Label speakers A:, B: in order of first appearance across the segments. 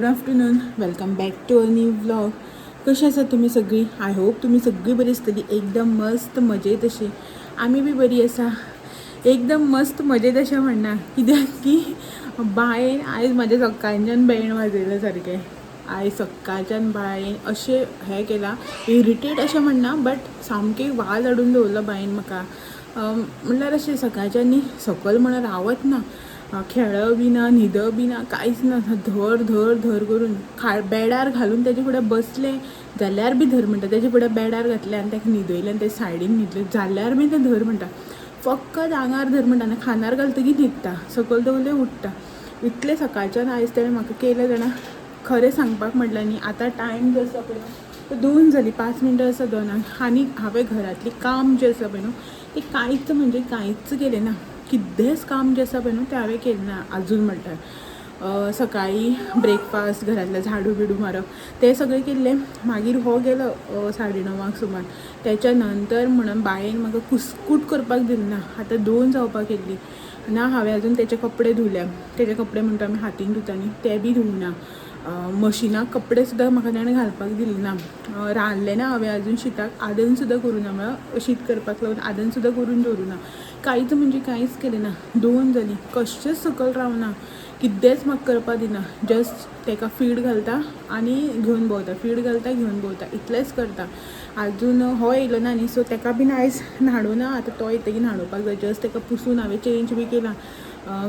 A: Good afternoon, welcome back to a new vlog. कशी आसात तुमी सगळीं? I hope तुमी सगळीं बरी आसतली, एकदम मस्त मजेत. अशी आमी बी बरी आसा, एकदम मस्त मजेत. अशें म्हणना कित्याक की बायन आयज म्हाज्या सकाळच्यान बँड वाजयलें सारकें. आयज सकाळच्यान बायन अशें हें केलां, इरिटेट अशें म्हणना, बट सामकें वाज हाडून दवरलो बायन म्हाका. म्हणल्यार अशें सकाळच्यान न्ही सकल म्हणून रावत ना, खेळप बी ना, न्हिदप बी ना, कांयच ना. धर धर धर करून बेडार घालून तेजे फुडें बसलें जाल्यार बी धर म्हणटा. तेजे फुडें बेडार घातलें आनी ताका न्हिदयलें आनी तेजे सायडीन न्हिदलें जाल्यार बी तें धर म्हणटा. फकत आंगार धर म्हणटा आनी खांदार घालतकीर न्हिदता, सकयल दवरलें उठ्ठा. इतलें सकाळच्यान आयज तेणें म्हाका केलें जाणा. खरें सांगपाक म्हटल्यार न्ही, आतां टायम जो आसा पळय न्हू, तो 2 जालीं, 5 मिनटां आसा 2क आनी हांवें घरांतलें काम जें आसा पळय न्हू, तें कांयच म्हणजे कांयच केलें ना. किद्देंच काम जें आसा पळय न्हू, तें हांवें केलें ना आजून. म्हणल्यार सकाळीं ब्रेकफास्ट, घरांतलें झाडू बिडू मारप, तें सगळें केल्लें. मागीर हो गेलो 9:30 सुमार. तेच्या नंतर म्हणून बायेन म्हाका कुस्कूट करपाक दिलें ना. आतां 2 जावपाक येयल्लीं ना, हांवें अजून तेचे कपडे धुल्या. तेजे कपडे म्हणटा आमी हातीन धुता न्ही, ते बी धुवना. मशिनाक कपडे सुद्दां म्हाका ताणें घालपाक दिले ना. रांदलें ना हांवें अजून. शिताक आदन सुद्दां करूं ना, म्हळ्यार शीत करपाक लागून आदन सुद्दां करून दवरूं ना. कांयच म्हणजे कांयच केलें ना. 2 जालीं, कशेंच सकयल रावना, किद्देंच म्हाका करपाक दिना. जस्ट ताका फीड घालता आनी घेवन भोंवता, फीड घालता, घेवन भोंवता, इतलेंच करता. आजून हो येयलो ना न्ही, सो ताका बीन आयज न्हाणूना. आतां तो येतकीर न्हाणोवपाक जाय. जस्ट ताका पुसून हांवें चेंज बी केला,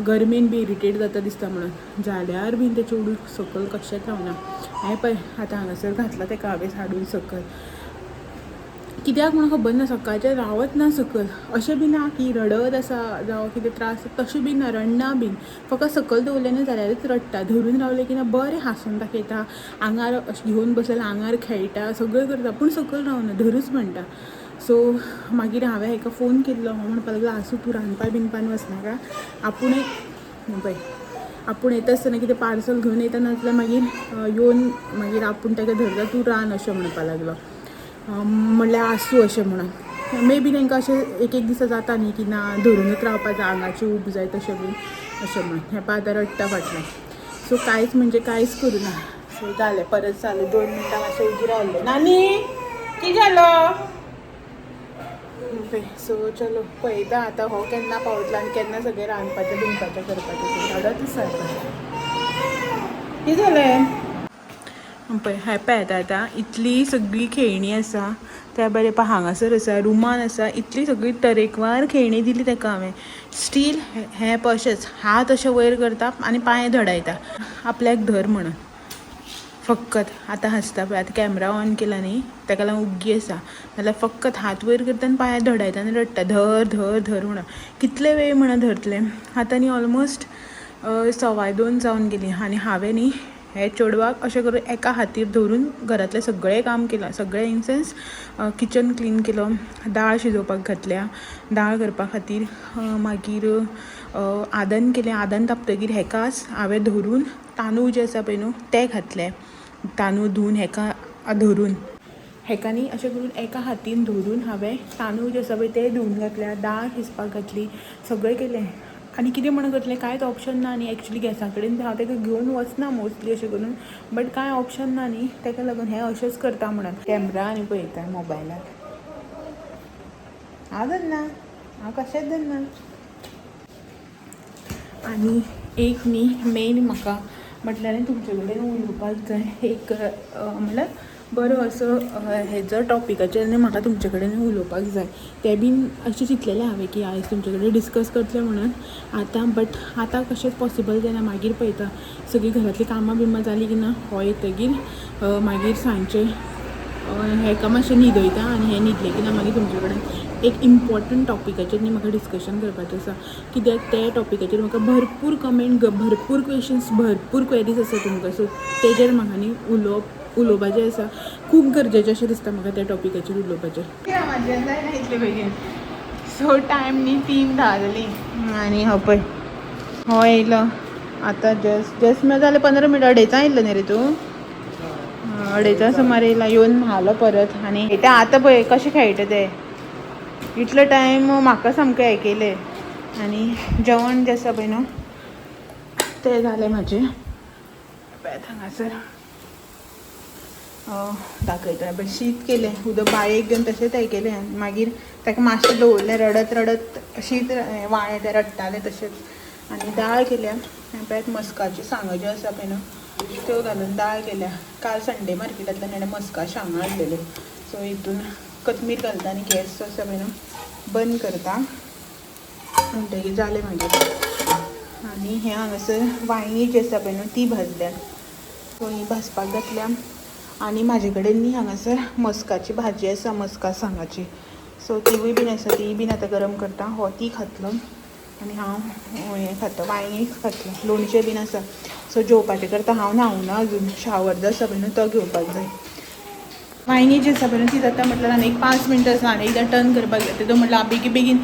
A: गरमेन बी इरिटेट जाता दिसता म्हणून. जाल्यार बीन तें चेडूं सकयल कशेंच रावना. हें पळय, आतां हांगासर घातलां ताका हांवें हाडून सकयल. कित्याक म्हणून खबर ना, सकाळचें रावत ना सकयल. अशें बी ना की रडत आसा जावं कितें त्रास, तशें बी ना, रडना बीन. फकत सकयल दवरलें न्ही जाल्यारच रडटा. धरून रावलें की ना बरें हांसून दाखयता, आंगार अशें घेवन बसलें जाल्यार आंगार खेळटा, सगळें करता, पूण सकयल रावना, धरूच म्हणटा. सो मागीर हांवें हेका फोन केल्लो. हो म्हणपाक लागलो, आसूं, तूं रांदपा बिनपान वचनाका, आपूण पळय, आपूण येता आसतना कितें पार्सल घेवन येता, नाजाल्यार मागीर येवन मागीर आपूण ताका धरता, तूं रान अशें म्हणपाक लागलो. म्हणल्यार आसूं अशें म्हणून. मे बी तांकां अशें एक एक दिसा जाता न्ही की ना, धरुनूच रावपा जाय, आंगाची ऊब जाय तशें बीन अशें म्हण. हें पळय, आतां रडटा फाटल्यान. सो कांयच म्हणजे कांयच करूं ना. सो जालें, परत चालू. 2 मिनटां मातशें उगी रावलें. नानी, कितें जालो? सो चलो, पळयता आतां हो केन्ना पावतलो आनी केन्ना सगळें रांदपाचें बिनपाचें करपाचें तें. रडत आसा आतां. कितें जालें? पळय, हें पळय, आतां आतां इतली सगळी खेळणी आसा. त्या बरें पळय, हांगासर आसा, रुमान आसा, इतली सगळी तरेकवार खेळणी दिली ताका हांवें. स्टील हें पळय, अशेंच हात अशें वयर करता आनी पांय धडायता आपल्याक धर म्हणून फक्कत. आतां हांसता पळय. आतां कॅमरा ऑन केला न्ही, ताका लागून उग्गी आसा, नाल्यार फक्कत हात वयर करता आनी पांय धडायता आनी रडटा, धर धर धर म्हणून. कितले वेळ म्हणून धरतलें? आतां न्ही ऑलमोस्ट 2:15 जावन गेली आनी हांवें न्ही हे चेडवाक अशें करून एका हातीर धरून घरांतलें सगळें काम केलां. सगळें इन सेन्स, किचन क्लीन केलो, दाळ शिजोवपाक घातल्या दाळ करपा खातीर, मागीर आदन केलें. आदन तापतकीर हेकाच हांवें धरून तांदूळ जे आसा पळय न्हू, ते घातले. तांदूळ धुवन हेका धरून, हेका न्ही अशें करून एका हातीन धरून हांवें तांदूळ जे आसा पळय ते धुवन घातल्या, दाळ शिजपाक घातली, सगळें केलें. आनी कितें म्हणून करतलें? कांयच ऑप्शन ना न्ही. एक्चुली गॅसा कडेन हांव ताका घेवन वचना मोस्टली अशें करून, बट कांय ऑप्शन ना न्ही, ताका लागून हें अशेंच करता म्हणून. कॅमरा आनी पळयता मोबायलार. हांव धरना, हांव कशेंच धरना. आनी एक न्ही मेन म्हाका म्हटल्यार तुमचे कडेन उलोवपाक जाय. एक म्हणल्यार बरो असो हेजो टॉपिकाचेर न्ही म्हाका तुमचे कडेन उलोवपाक जाय. तें बीन अशें चिंतलेलें हांवें की आयज तुमचे कडेन डिस्कस करतलें म्हणून आतां, बट आतां कशेंच पॉसिबल जायना. मागीर पळयता, सगळीं घरांतलीं कामां बिमां जालीं की ना, हो येतगीर मागीर सांजचें हेका मातशें न्हिदयता आनी हें न्हिदलें की ना मागीर तुमचे कडेन एक इम्पॉर्टंट टॉपिकाचेर न्ही म्हाका डिस्कशन करपाचें आसा. कित्याक ते टॉपिकाचेर म्हाका भरपूर कमेंट, भरपूर क्वेशन्स, भरपूर क्वेरीज आसा तुमकां. सो तेजेर म्हाका न्ही उलोवपाचें आसा. खूब गरजेचें अशें दिसता म्हाका त्या टॉपिकाचेर उलोवपाचें. जायना इतले बेगीन. सो टायम न्ही 3:10 जाली आनी हो पळय, हो येयलो आतां जस्ट जस्ट. म्हळ्यार जालें 15 मिनटां. अडेचां येयल्लो न्ही रे तूं? अडेचां सुमार येयला. येवन न्हालो परत आनी ते आतां पळय कशें खेळटा ते. इतलो टायम म्हाका सामकें हें केलें. आनी जेवण जें आसा पळय न्हू, तें जालें म्हाजें. पळयात हांगासर दाखयता. पळय, शीत केलें, उदक बायेक घेवन तशेंच हें केलें आनी मागीर ताका मातशें दवरलें, रडत रडत शीत वाळें, तें रडटालें तशेंच. आनी दाळ केल्या. पळयात, मस्काच्यो सांगो ज्यो आसा पळय न्हू, त्यो घालून दाळ केल्या. काल संडे मार्केटांतल्यान हाणें मस्का शांगां हाडलेल्यो. सो हितून कोथमीर घालता आनी गॅस जो आसा पळय न्हू बंद करता, म्हणटगीर जालें मागीर. आनी हें हांगासर वांयगीं जी आसा पळय न्हू, ती भाजल्या. सो ही भाजपाक घातल्या. आनी म्हाजे कडेन न्ही हांगासर मस्काची भाजी आसा, मस्का सांगाची. सो तिवूय बीन आसा, तीय बीन आतां गरम करता. हो ती खातलो आनी हांव हें खाता, वांयगीं खातलो. लोणचें बीन आसा. सो जेवपाचें करता. हांव न्हावना अजून. शावर जो आसा पळय न्हू, तो घेवपाक जाय. वांयगीं जी आसा पळय न्हू, ती जाता म्हटल्यार आनी एक 5 मिनटां आसा. आनी एकदां टर्न करपाक जाय. तेदो म्हटल्यार हांव बेगीन बेगीन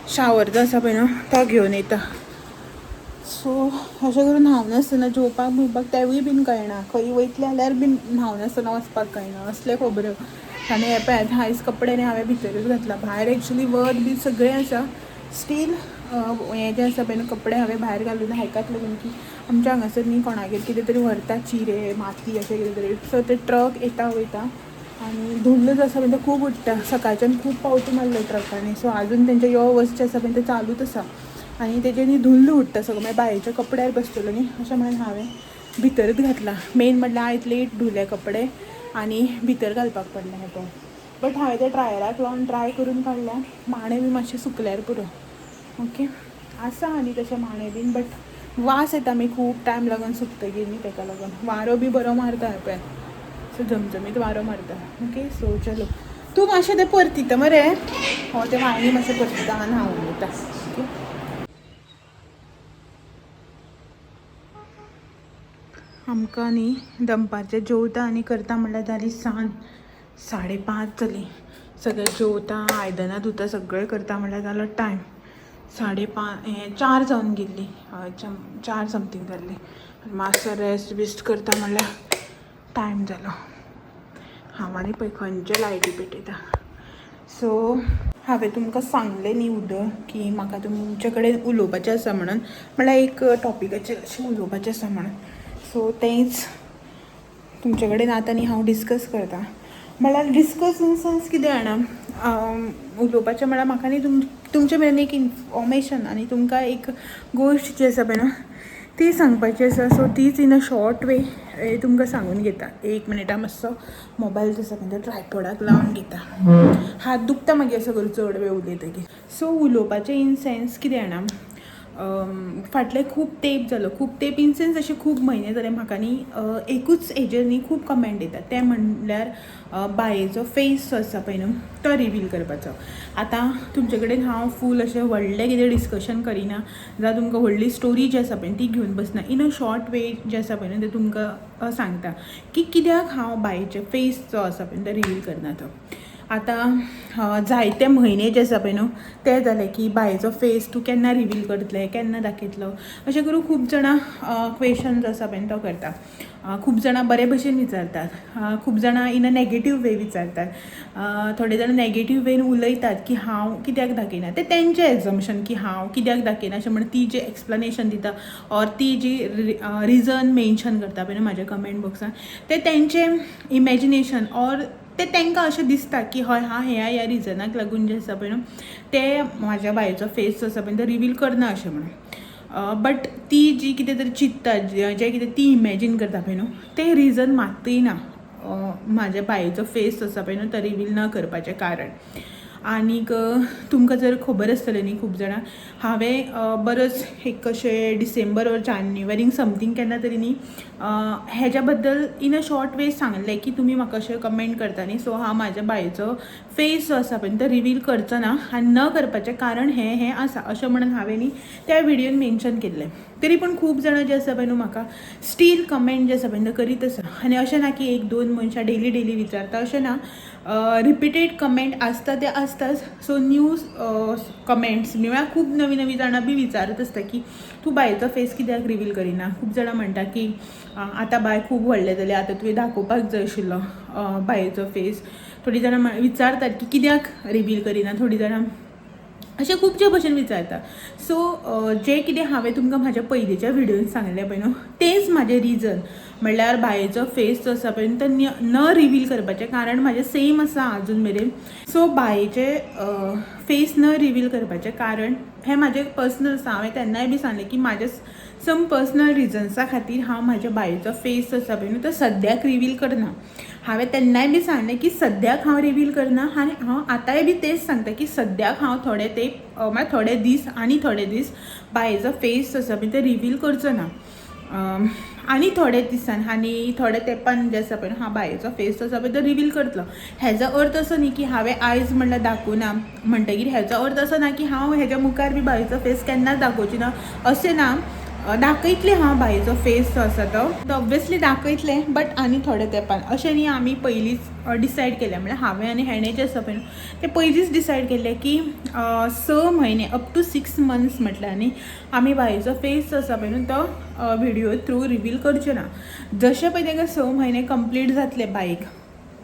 A: शावर जो आसा पळय न्हू, तो घेवन येता. सो अशें करून न्हावनासतना जेवपाक बिवपाक तेवूय बीन कळना. खंय वयतलें जाल्यार बीन न्हावनासतना वचपाक कळना, असलें खबऱ्यो. आनी हें पळयात, आयज कपडे न्ही हांवें भितरूच घातला. भायर एक्चुली वत बी सगळें आसा, स्टील हें जें आसा पळय न्हू, कपडे हांवें भायर घालून हायकात लागून की आमच्या हांगासर न्ही कोणागेर कितें तरी व्हरता, चिरे, माती अशें कितें तरी. सो ते ट्रक येता वयता आनी धुल्ल जो आसा पळय तो खूब उडटा. सकाळच्यान खूब पावटी मारले ट्रकांनी. सो आजून तेंचे यो वच जे आसा पळय ते चालूच आसा आनी तेजेर न्ही धुल्ल उडटा सगळो, मागीर बायेच्या कपड्यार बसतलो न्ही, अशें म्हणून हांवें भितरच घातला. मेन म्हटल्यार आयज लेट धुले कपडे आनी भितर घालपाक पडलें हें पळय. बट हांवें ते ड्रायराक लावन ड्राय करून काडल्या. माणे बी मातशे सुकल्यार पुरो. ओके, आसा आनी तशें माणे बीन, बट वास येता मागीर खूब टायम लागून सुकतगीर न्ही, तेका लागून. वारो बी बरो मारता हें पळय, सो झमझमीत वारो मारता. ओके, सो चलो, तूं मातशें तें परतिता मरे. हो तें वांयगीं मातशें परतिता आनी न्हांवन येता. ओके, आमकां न्ही दनपारचें जेवता आनी करता म्हणल्यार जाली सांज, 5:30 जाली. सगळें जेवता, आयदनां धुता, सगळें करता म्हणल्यार जालो टायम 5:30, हें 4 जावन गेल्ली. हय, 4 समथींग जाल्ली. मातसो रेस्ट बिस्ट करता म्हणल्यार टायम जालो. हांव आनी पळय खंयचे लायटी पेटयता. सो हांवें तुमकां सांगलें न्ही उदक की म्हाका तुमचे कडेन उलोवपाचें आसा म्हणून, म्हणल्यार एक टॉपिकाचेर अशें उलोवपाचें आसा म्हणून. सो तेंच तुमचे कडेन आतां न्ही हांव डिस्कस करता. म्हणल्यार डिस्कस इन सेन्स कितें जाणा, उलोवपाचें म्हळ्यार म्हाका न्ही तुमचे मेरेन एक इन्फॉर्मेशन आनी तुमकां एक गोश्ट जी आसा पळय न्हू, ती सांगपाची आसा. सो तीच इन अ शॉर्ट वे तुमकां सांगून घेता. एक मिनटा, मातसो मोबायल जो आसा पळय ट्रायपॉडाक लावन घेता. हात दुखता मागीर असो करून चड वेळ उलयतकीर. सो उलोवपाचें इन सेन्स कितें जाणा, फाटले खूब तेंप जालो, खूब तेंप इन सेन्स अशे खूब म्हयने जाले, म्हाका न्ही एकूच हेजेर न्ही खूब कमेंट येता. तें म्हणल्यार बायेचो फेस जो आसा पळय न्हू, तो रिवील करपाचो. आतां तुमचे कडेन हांव फूल अशें व्हडलें कितें डिस्कशन करिना, जावं तुमकां व्हडली स्टोरी जी आसा पळय ती घेवन बसना. इन अ शॉर्ट वे जे आसा पळय न्हू, तें तुमकां सांगता की कित्याक हांव बायेचे फेस जो आसा पळय तो रिवील करना. तो आतां जायते म्हयने जे आसा पळय न्हू, ते जाले की बायेचो फेस तूं केन्ना रिवील करतलें, केन्ना दाखयतलो, अशें करून खूब जाणां क्वेशन जो आसा पळय तो करता. खूब जाणां बरे भशेन विचारतात, खूब जाणां इन अ नेगेटीव वे विचारतात. थोडे जाणां नेगेटीव वेन उलयतात की हांव कित्याक दाखयना तें, तेंचें एजम्पशन की हांव कित्याक दाखयना अशें म्हणून. ती जी एक्सप्लेनेशन दिता ऑर ती जी रिजन मेन्शन करता पळय न्हू म्हाज्या कमेंट बॉक्सान, तें तेंचें इमेजिनेशन ऑर तें तांकां अशें दिसता की हय, हांव ह्या ह्या रिजनाक लागून जें आसा पळय न्हू, तें म्हाज्या बायेचो फेस जो आसा पळय तो रिवील करना अशें म्हणून. बट ती जी कितें तरी चिंत्ता, जें कितें ती इमेजीन करता पळय न्हू, तें रिजन मात्तूय ना म्हाज्या बायेचो फेस जो आसा पळय न्हू, तो रिवील न करपाचें कारण. आनीक तुमकां जर खबर आसतलें न्ही खूब जाणां, हांवें बरोच एक अशें डिसेंबर ऑर जानेवारीन समथींग केन्ना तरी न्ही हेज्या बद्दल इन अ शॉर्ट वे सांगलें की तुमी म्हाका अशें कमेंट करता न्ही, सो हांव म्हाज्या बायेचो फेस जो आसा पळय तो रिवील करचो ना आनी न करपाचें कारण हें हें आसा, अशें म्हणून हांवें न्ही त्या विडियोन मेन्शन केल्लें. तरी पूण खूब जाणां जे आसा पळय न्हू, म्हाका स्टील कमेंट जे आसा पळय करीत आसा. आनी अशें ना की एक दोन मनशां डेली डेली विचारता, अशें ना. रिपीटेड कमेंट आसता ते आसताच. सो न्यू कमेंट्स म्हळ्यार खूब नवी नवी जाणां बी विचारत आसता की तूं बायेचो फेस कित्याक रिवील करिना. खूब जाणां म्हणटा की आतां बाय खूब व्हडलें जालें, आतां तुवें दाखोवपाक जाय आशिल्लो बायेचो फेस. थोडीं जाणां विचारतात की कित्याक रिवील करिना. थोडीं जाणां अशें खुबशे भशेन विचारता. सो जें कितें हांवें तुमकां म्हाज्या पयलींच्या व्हिडियोन सांगलें पळय न्हू, तेंच म्हाजें रिजन. म्हणल्यार बायेचो फेस जो आसा पळय न्हू, तो न रिवील करपाचें कारण म्हाजें सेम आसा आजून मेरेन. सो बायेचे फेस न रिवील करपाचें कारण हें म्हाजें पर्सनल आसा. हांवें तेन्नाय बी सांगलें की म्हाज्या सम पर्सनल रिजन्सा खातीर हांव म्हाज्या बायेचो फेस आसा पळय न्हू, तो सद्याक रिवील करना. हांवें तेन्नाय बी सांगलें की सद्याक हांव रिवील करना आनी हांव आतांय बी तेंच सांगता की सद्याक हांव थोडे तेंप, म्हळ्यार थोडे दीस, आनी थोडे दीस बायेचो फेस आसा पळय ते रिवील करचो ना. आनी थोडे दिसान आनी थोड्या तेंपान जे आसा पळय, हांव बायेचो फेस आसा पळय तो रिवील करतलो. हेजो अर्थ असो न्ही की हांवें आयज म्हणल्यार दाखोवना म्हणटगीर हेजो अर्थ असो ना की हांव हेज्या मुखार बी बायेचो फेस केन्नाच दाखोवची ना, अशें ना. दाखयतलें हांव बायेचो फेस जो आसा तो ऑब्वियसली दाखयतलें, बट आनी थोड्या तेंपान. अशें न्ही आमी पयलींच डिसायड केलें, म्हणल्यार हांवें आनी हेणें जें आसा पळय न्हू तें पयलींच डिसायड केल्लें की 6 म्हयने, अप टू 6 मंथ्स म्हटल्यार न्ही, आमी बायेचो फेस जो आसा पळय न्हू तो व्हिडियो थ्रू रिवील करचे ना. जशें पळय ताका 6 म्हयने कंप्लीट जातले बायक,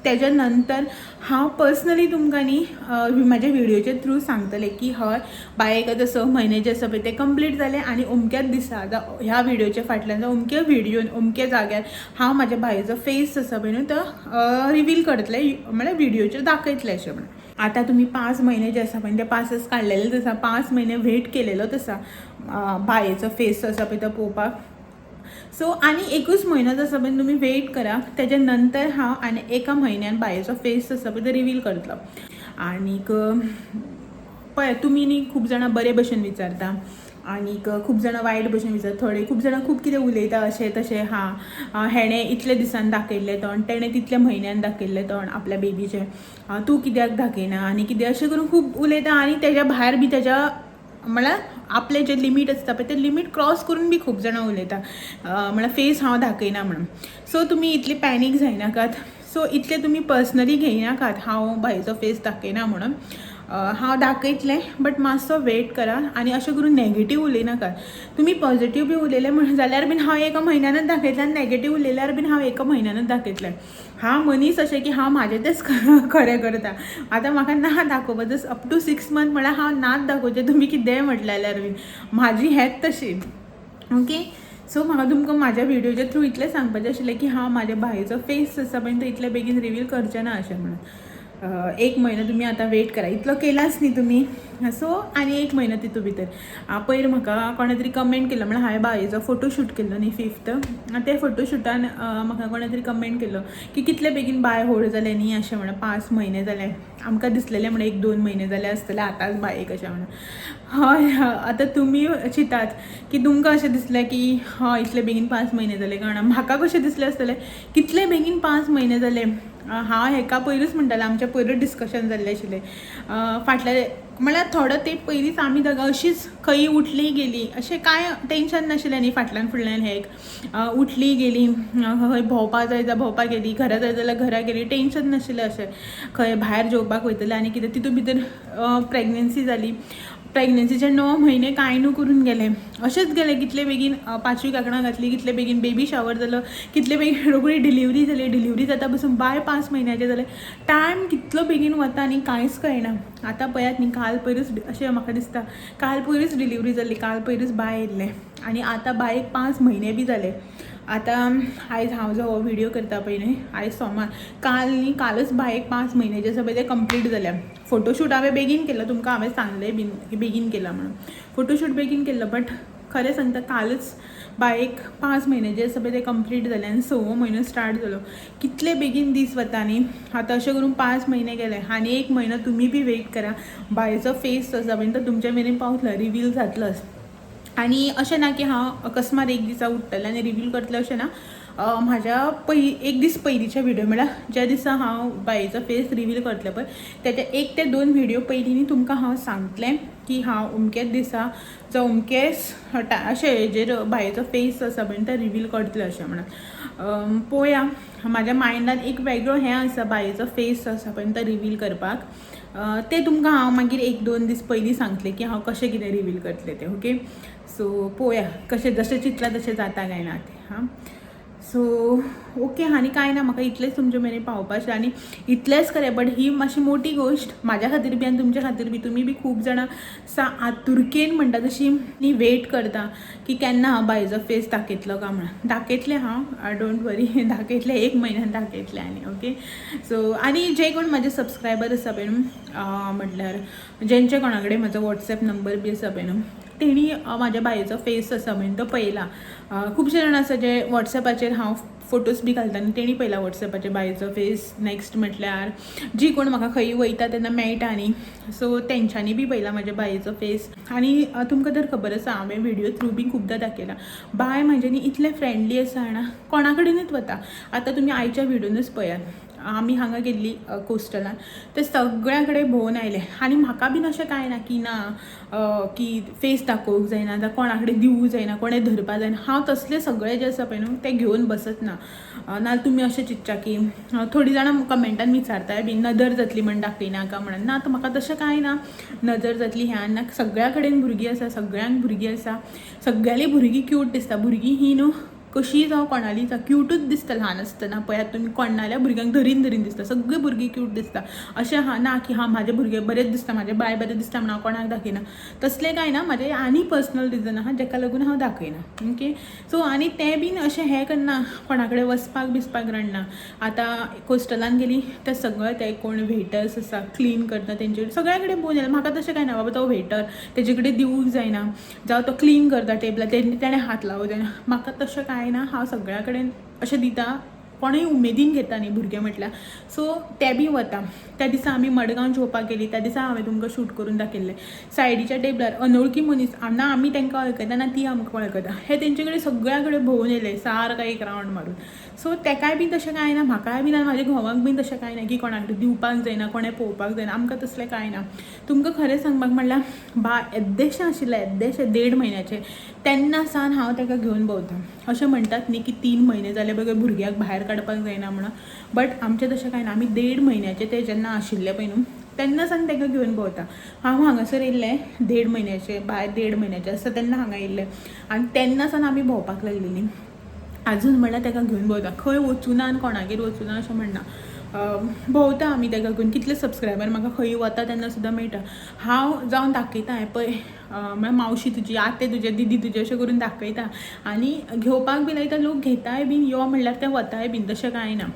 A: तेज्या नंतर हांव पर्सनली तुमकां न्ही म्हाज्या व्हिडियोच्या थ्रू सांगतलें की हय, बायेक आतां 6 म्हयने जे आसा पळय ते कंप्लीट जाले आनी अमक्याच दिसा, आतां ह्या व्हिडियोच्या फाटल्यान जावं अमक्या व्हिडियोन अमक्या जाग्यार हांव म्हाज्या बायेचो फेस आसा पळय न्हू तो रिवील करतलें, म्हळ्यार व्हिडियोचेर दाखयतलें अशें म्हणून. आतां तुमी 5 म्हयने जे आसा पळय ते पासच काडलेलेच आसा, 5 म्हयने वेट केलेलोच आसा बायेचो फेस आसा पळय तो पळोवपाक. सो आनी एकूच म्हयनो जो आसा पळय तुमी वेट करा, तेज्या नंतर हांव आनी एका म्हयन्यान बायेचो फेस आसा पळय तो रिवील करतलो. आनीक पळय, तुमी न्ही खूब जाणां बरे भशेन विचारता आनीक खूब जाणां वायट भशेन विचारता. थोडे खूब जाणां खूब कितें उलयता, अशें तशें, हां, हेणें इतले दिसान दाखयल्लें तोंड, तेणें तितल्या म्हयन्यान दाखयल्लें तोंड आपल्या बेबीचें, तूं कित्याक दाखयना आनी कितें, अशें करून खूब उलयता. आनी तेज्या भायर बी तेज्या, म्हळ्यार आपलें जें लिमीट आसता पळय तें लिमीट क्रॉस करून बी खूब जाणां उलयता, म्हळ्यार फेस हांव दाखयना म्हणून. सो तुमी इतले पॅनीक जायनाकात. सो इतले तुमी पर्सनली घेयनाकात हांव बायेचो फेस दाखयना म्हणून. हांव दाखयतलें, बट मातसो वेट करा आनी अशें करून नेगेटीव उलयनाकात. तुमी पॉझिटीव बी उलयले म्हण जाल्यार बीन हांव एका म्हयन्यानच दाखयतलें आनी नेगेटीव उलयल्यार बीन हांव एका म्हयन्यानच दाखयतलें. हांव मनीस अशें की हांव म्हाजें तेंच खरें करता. आतां म्हाका ना दाखोवपाचें अप टू 6 मंथ म्हळ्यार हांव नाच दाखोवचें, तुमी कितेंय म्हटलें जाल्यार बीन. म्हाजी हेच तशी. ओके, सो म्हाका तुमकां म्हाज्या व्हिडियोच्या थ्रू इतलें सांगपाचें आशिल्लें की हांव म्हाज्या बायेचो फेस आसा पळय तो इतले बेगीन रिवील करचें ना अशें म्हणून. एक म्हयनो तुमी आतां वेट करा. इतलो केलाच न्ही तुमी, सो आनी एक म्हयनो तितू भितर. पयर म्हाका कोणें तरी कमेंट केलो, म्हणल्यार हांवें बायेचो फोटोशूट केल्लो न्ही फिफ्थ, ते फोटोशुटान म्हाका कोणें तरी कमेंट केल्लो की कितले बेगीन बाय व्हड जालें न्ही अशें म्हणून, 5 म्हयने जाले, आमकां दिसलेलें म्हणून 1-2 म्हयने जाले आसतले आतांच बायेक अशें म्हणून. हय, आतां तुमी चिंतात की तुमकां अशें दिसलें की हय, इतले बेगीन 5 म्हयने जाले काय ना. म्हाका कशें दिसलें आसतलें, कितले बेगीन 5 म्हयने जाले. हांव हेका पयरूच म्हणटालें, आमचें पयरूच डिस्कशन जाल्लें आशिल्लें फाटल्या, म्हळ्यार थोडो तेंप पयलींच आमी दोगां अशींच खंयी उठलीं गेलीं, अशें कांय टेंशन नाशिल्लें न्ही फाटल्यान फुडल्यान. हेक उठलीं गेलीं, खंय भोंवपा जाय जाल्यार भोंवपाक गेलीं, घरा जाय जाल्यार घरा गेलीं, टेंशन नाशिल्लें अशें खंय भायर जेवपाक वयतलें आनी कितें. तितून भितर प्रेगनेन्सी जाली. प्रेगनेन्सीचे 9 म्हयने कांय न्हू करून गेले, अशेंच गेले. कितले बेगीन पांचवी कांकणां घातली, कितले बेगीन बेबी शावर जालो, कितले बेगीन रोखडी डिलिव्हरी जाली. डिलिव्हरी जाता पसून बाय 5 म्हयन्याचें जालें. टायम कितलो बेगीन वता न्ही, कांयच कळना. आतां पळयात न्ही, काल पयरूच अशें म्हाका दिसता, काल पयरूच डिलिव्हरी जाली, काल पयरूच बाय येयल्लें आनी आतां बायक 5 म्हयने बी जाले. आतां आयज हांव जो हो व्हिडियो करता पळय न्ही, आयज सोमार, काल न्ही, कालच बायक 5 म्हयने जे आसा पळय ते कंप्लीट जाल्या. फोटोशूट हांवें बेगीन केलो, तुमकां हांवें सांगलें बीन की बेगीन केला म्हणून. फोटोशूट बेगीन केल्लो, बट खरें सांगता, कालच बायक 5 म्हयने जे आसा पळय ते कंप्लीट जाले आनी सवो म्हयनो स्टार्ट जालो. कितले बेगीन दीस वता न्ही. आतां अशें करून 5 म्हयने गेले आनी एक म्हयनो तुमी बी वेट करा. बायेचो फेस जो आसा पळय तो तुमच्या मेरेन पावतलो, रिवील जातलोच. आनी अशें ना की हांव अकस्मात एक दिसा उठ्ठलें आनी रिवील करतलें, अशें ना. म्हाज्या एक दीस पयलींच्या व्हिडियो, म्हळ्यार ज्या दिसा हांव बायेचो फेस रिवील करतलें पळय, तेच्या 1 ते 2 व्हिडियो पयलीं न्ही तुमकां हांव सांगतलें की हांव अमकेच दिसा जावं अमकेच अशें हेजेर बायेचो फेस आसा पळय तो रिवील करतलें अशें म्हणून. पळोवया, म्हाज्या मायंडान एक वेगळो हें आसा, बायेचो फेस आसा पळय तो रिवील करपाक. तें तुमकां हांव मागीर 1-2 दीस पयलीं सांगतलें की हांव कशें कितें रिवील करतलें तें. ओके, सो पळोवया कशें, जशें चिंतलां तशें जाता काय ना तें. हां. सो ओके, आनी कांय ना, म्हाका इतलेंच तुमचे मेरेन पावपाचें आनी इतलेंच खरें. बट he मातशी मोटी गोश्ट म्हाज्या खातीर बी आनी तुमच्या खातीर बी. तुमी बी खूब जाणां सा आतुरकेन म्हणटा तशी न्ही वेट करता की केन्ना हांव बायचो फेस दाखयतलो काय म्हणून. दाखयतलें हांव, don't worry, दाखयतलें, एक म्हयन्यान दाखयतलें. आनी ओके, सो आनी जे कोण म्हाजे सबस्क्रायबर आसा पळय न्हू, म्हटल्यार जेंचे कोणा कडेन म्हजो वॉट्सॅप नंबर बी आसा पळय न्हू, तेणी म्हाज्या बायेचो फेस आसा पळय तो पळयला. खुबशे जाण आसा जे वॉट्सॅपाचेर हांव फोटोज बी घालता न्ही, तेणी पळयला वॉट्सॅपाचेर बायेचो फेस. नॅक्स्ट म्हटल्यार जी कोण म्हाका खंय वयता तेन्ना मेळटा न्ही, सो तेंच्यांनी बी पळयला म्हाज्या बायेचो फेस. आनी तुमकां तर खबर आसा, हांवें व्हिडियो थ्रू बी खुबदां दाखयला, बाय म्हाजें न्ही इतलें फ्रेंडली आसा जाणा, कोणा कडेनूच वता. आतां तुमी आयच्या व्हिडियोनूच पळयात, आमी हांगा गेल्ली कोस्टलान, ते सगळ्या कडेन भोंवून आयले. आनी म्हाका बीन अशें कांय ना की ना की फेस दाखोवंक जायना जावं कोणा कडेन दिवूंक जायना, कोणें धरपा जायना. हांव तसले सगळे जे आसा पळय न्हू ते घेवन बसत ना. नाल्यार तुमी अशें चिंतता की थोडीं जाणां कमेंटान विचारताय बी, नदर जातली म्हण दाखयनाका म्हणून. ना, तर म्हाका तशें कांय ना नदर जातली ह्या ना. सगळ्या कडेन भुरगीं आसा, सगळ्यांक भुरगीं आसा, सगळ्यांली भुरगीं क्यूट दिसता. भुरगीं ही न्हू कशीय जावं कोणाली जावं क्युटूच दिसता ल्हान आसतना. पळयात तुमी, कोणाल्या भुरग्यांक धरीन धरीन दिसता, सगळीं भुरगीं क्यूट दिसता. अशें हा ना की हां म्हाजें भुरगें बरेंच दिसता, म्हाजें बाय बरें दिसता म्हणून हांव कोणाक दाखयना, तसलें कांय ना. म्हाजें आनी पर्सनल रिजन आहा जेका लागून हांव दाखयना. ओके, सो आनी तें बीन अशें हें करना, कोणा कडेन वचपाक बिचपाक रडना. आतां कोस्टलान गेली ते सगळे ते कोण वेटर्स आसा क्लीन करता तेंचे सगळ्या कडेन भोंवून येयलें. म्हाका तशें कांय ना बाबा तो वेटर तेजे कडेन दिवूंक जायना, जावं तो क्लीन करता टेबलार तेणें हात लावूंक जायना, म्हाका तशें कांय ना. हांव सगळ्या कडेन अशें दिता, कोणूय उमेदीन घेता न्ही भुरगें म्हटल्यार, सो ते बी वता. त्या दिसा आमी मडगांव जेवपाक गेली, त्या दिसा हांवें तुमकां शूट करून दाखयल्लें, सायडीच्या टेबलार अनवळखी मनीस ना, आमी तांकां वळखता ना ती आमकां वळखता, हे तेंचे कडेन सगळ्या कडेन भोंवून येयले सारको एक रावंड मारून. सो तेकाय बी तशें कांय ना, म्हाकाय बी ना, म्हाज्या घोवाक बी तशें कांय ना की कोणाक दिवपाक जायना, कोणें पळोवपाक जायना, आमकां तसलें कांय ना. तुमकां खरें सांगपाक म्हणल्यार बाय येद्देशें आशिल्लें, येद्देशें 1.5 म्हयन्याचें, तेन्ना सावन हांव ताका घेवन भोंवता. अशें म्हणटात न्ही की 3 म्हयने जाले बगर भुरग्याक भायर काडपाक जायना म्हणून, बट आमचें तशें कांय ना. आमी 1.5 म्हयन्याचें तें जेन्ना आशिल्लें पळय न्हू तेन्ना सावन ताका घेवन भोंवता. हांव हांगासर येयल्लें 1.5 म्हयन्याचें, बाय 1.5 म्हयन्याचें आसता तेन्ना हांगा येयल्लें आनी तेन्ना सावन आमी भोंवपाक लागलेलीं. आजून म्हणल्यार ताका घेवन भोंवता, खंय वचूना आनी कोणागेर वचूना अशें म्हणना, भोंवता आमी ताका घेवन. कितले सबस्क्रायबर म्हाका खंय वता तेन्ना सुद्दां मेळटा. हांव जावन दाखयता हें पळय म्हळ्यार मावशी तुजी, आते तुजे, दिदी तुजी, अशें करून दाखयता आनी घेवपाक बी लायता, लोक घेताय बीन, यो म्हणल्यार ते वताय बीन, तशें कांय ना.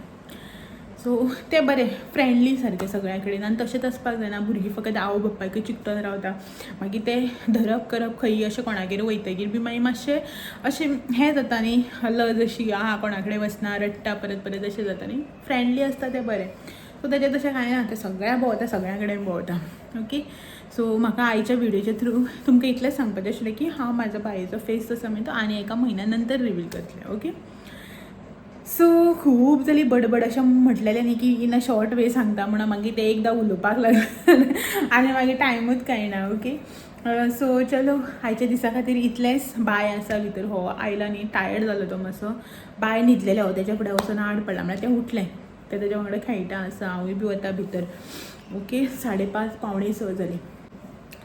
A: सो तें बरें फ्रेंडली सारकें सगळ्या कडेन आनी तशेंच आसपाक जायना. भुरगीं फकत आवय बापायक चिकटून रावता, मागीर तें धरप करप खंयी अशें कोणागेर वयतगीर बी मागीर मातशें अशें हें जाता न्ही, लज अशी आहा, कोणा कडेन वचना, रडटा परत परत अशें जाता न्ही. फ्रेंडली आसता तें बरें. सो तेजें तशें कांय ना, तें सगळ्या भोंवता, सगळ्या कडेन भोंवता. ओके, सो म्हाका आयच्या व्हिडियोच्या थ्रू तुमकां इतलेंच सांगपाचें आशिल्लें की हांव म्हाजो बायेचो फेस आसा मागीर तो आनी एका म्हयन्या नंतर रिवील करतलें. ओके, सो खूब जाली बडबड, अशें म्हटलेलें न्ही की इन अ शॉर्ट वे सांगता म्हणून, मागीर ते एकदां उलोवपाक लागले आनी मागीर टायमूच कळना. ओके, सो चलो आयच्या दिसा खातीर इतलेंच. बाय आसा भितर, हो आयला न्ही टायर्ड जालो तो मातसो, बाय न्हिदलेलें, हो तेच्या फुडें वचून आड पडला, म्हळ्यार तें उठलें, तें तेज्या वांगडा खेळटा आसा, हांवूय बी वता भितर. ओके, 5:30 5:45 जालीं.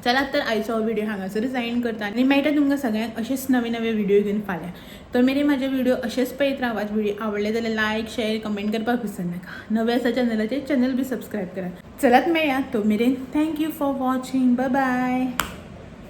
A: चलात तर आयचो हो व्हिडिओ हांगासरच एंड करता आनी मेळटा तुमकां सगळ्यांक अशेच नवे नवे व्हिडिओ घेवन फाल्यां. तर मेरेन म्हाजे व्हिडिओ अशेच पळयत रावात. व्हिडिओ आवडले जाल्यार लायक, शेअर, कमेंट करपाक विसरनाका. नवे आसा चॅनलाचेर चॅनल बी सबस्क्रायब करात. चलात मेळया, तो मेरेन thank you for watching, bye bye.